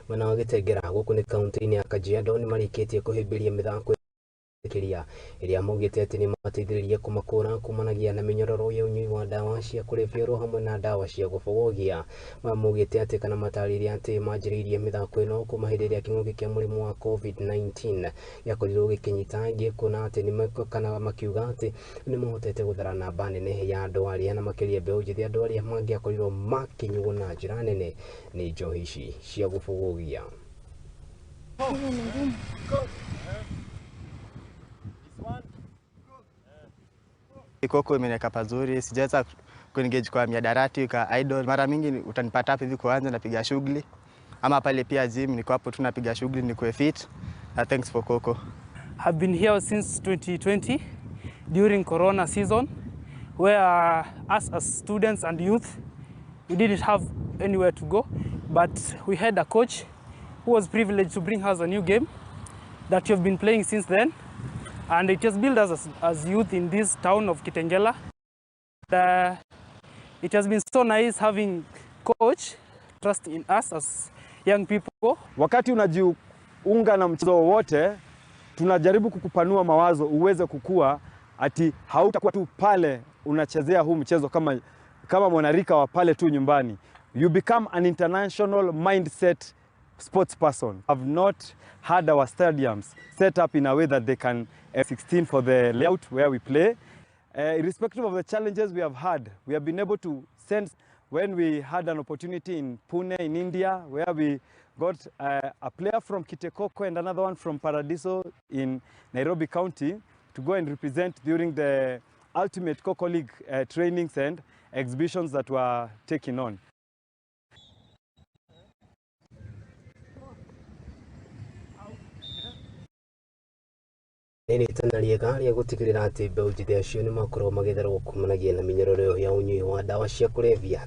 Mwena wa Gĩtengera gũkũ nĩ kaunti-inĩ ya Kajiado nĩ marĩkĩtie kũhĩmbĩria mĩthako ĩrĩa ĩrĩa maugĩte atĩ nĩ mateithĩrĩrie kũmakũra kumanagia na mĩnyororo ya ũnyui wa ndawa cia kũrebia oro hamwe na ndawa cia gũbogogia. Maya maugĩte atĩ kana matarĩria atĩ manjĩrĩirie mĩthako ĩno kuma hĩndĩ ĩrĩa kĩng'ũki kĩa mũrimũ wa COVID-19 gĩakorirwo gĩkĩnyita angĩ, kuona atĩ nĩ kana makiuga atĩ nĩ mahotete gũthara namba nene ya andũ arĩa na makĩria mbeũ njĩthĩ, andũ arĩa mangĩakorirwo makĩnyuo na njĩra nene nĩ njohi ici cia gũbogogia. Koko imeniweka pazuri, sijaweza kuengage kwa miadarati kwa idol. Mara mingi utanipata hapa hivi kuanza napiga shughuli, ama pale pia gym niko hapo tu napiga shughuli nikuwe fit. Thanks for Koko. I've been here since 2020 during Corona season, where us as students and youth, we didn't have anywhere to go, but we had a coach who was privileged to bring us a new game that we have been playing since then. And it has built us as youth in this town of Kitengela. It has been so nice having coach trust in us as young people. Wakati unajiunga na mchezo wowote, tunajaribu kukupanua mawazo uweze kukua, ati hautakuwa tu pale unachezea huu mchezo kama mwanarika wa pale tu nyumbani. You become an international mindset sports person. Have not had our stadiums set up in a way that they can 16 for the layout where we play. Irrespective of the challenges we have had, we have been able to send when we had an opportunity in Pune in India, where we got a player from Kitekoko and another one from Paradiso in Nairobi County to go and represent during the Ultimate Koko League trainings and exhibitions that were taken on. Nĩ rĩtana rĩega rĩa gũtigĩrĩra atĩ mbeũ njĩthĩ acio nĩ makorwo magĩtharwo kumanagia na mĩnyororo ya ũnyui wa ndawa cia kũrebia.